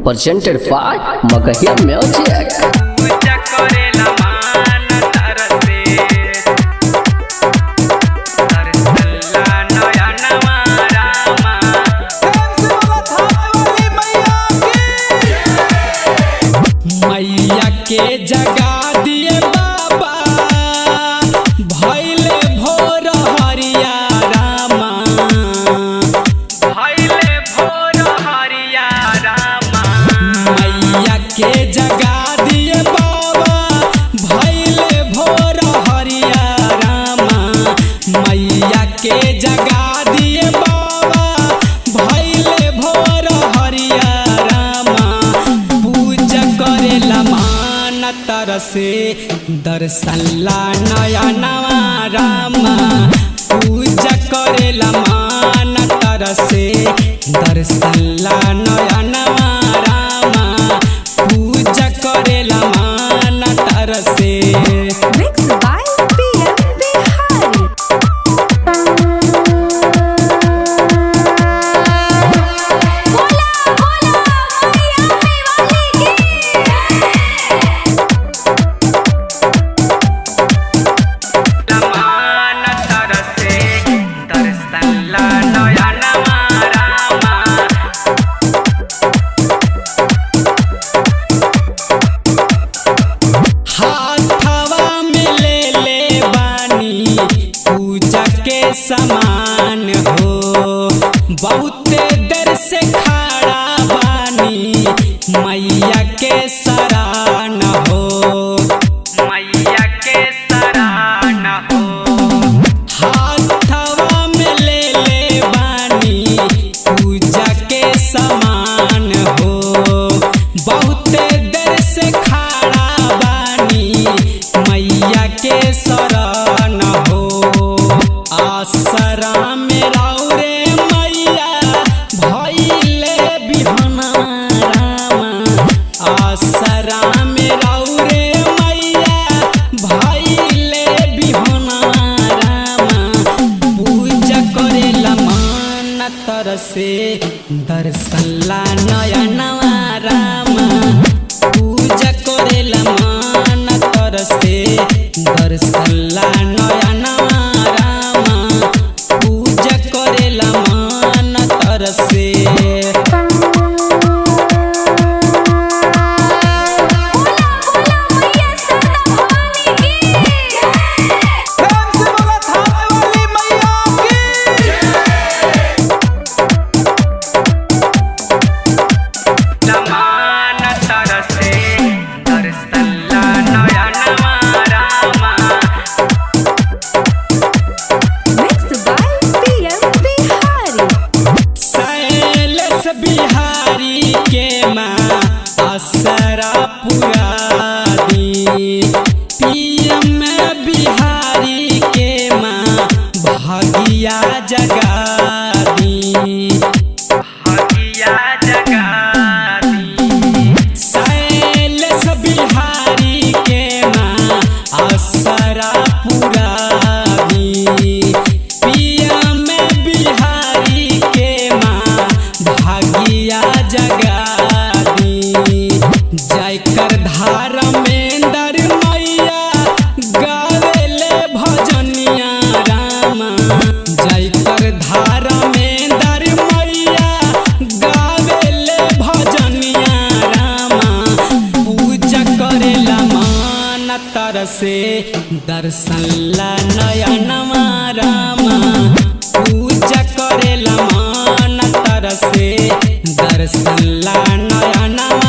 Presented by Magahiya Music. पूजा करेला मान तरसे तरसला नयनवा रामा। मैया के जगा दिए बाबा, भैले भोर हरिया रामा। भैले भोर हरिया रामा। मैया के जगा दिए बाबा, भैले भोर हरिया रामा। मैया के जगा दिए बाबा, भैले भोर हरिया रामा। पूजा करेला मान तरसे दर्शन ला नयनवा रामा। पूजा करेला मान तरसे दर्शन ला नयनवा रामा। पूजा करेला मान तरसे। Mixed by PM Bihari. बोला बोला मैया वाली की। मान तरसे दर्शनला नयनवा रामा। हाथवा में ले ले बानी पूजा के समान हो, बहुते देर से खड़ा बानी मैया के सरान हो। मैया के सरान हो। हाथवा में ले ले बानी पूजा के समान हो, बहुते देर से खड़ा बानी मैया के शरण हो। आसरा में रे मैया भैले बिहना रामा। आसरा में रे मैया भैले बिहना रामा। पूजा करेला मान तरसे दर्शन ला नयनवा रामा। पूजा करेला मान तरसे दर्शन ला नयनवा रामा। पूजा करेला मान तरसे। बोला बोला मैया सरदा भवानी की। मान तरसे दर्शनला नयनवा रामा। Mixed by PM Bihari. Shailesh Bihari के माँ असरा पुरा दी, पीएम बिहारी के माँ भागिया जगा दी। भागिया जगा दी। शैलेश बिहारी के माँ असरा पुरा दी, पीएम बिहारी के माँ भागिया जगा दी। जयकर धारमेंद्र मैया गावेले भजनिया रामा। जयकर धारमेंद्र मैया गावेले भजनिया रामा। पूजा करेला मान तरसे दर्शन ला नयनवा रामा। पूजा करेला मान तरसे दर्शन ला नयनवा।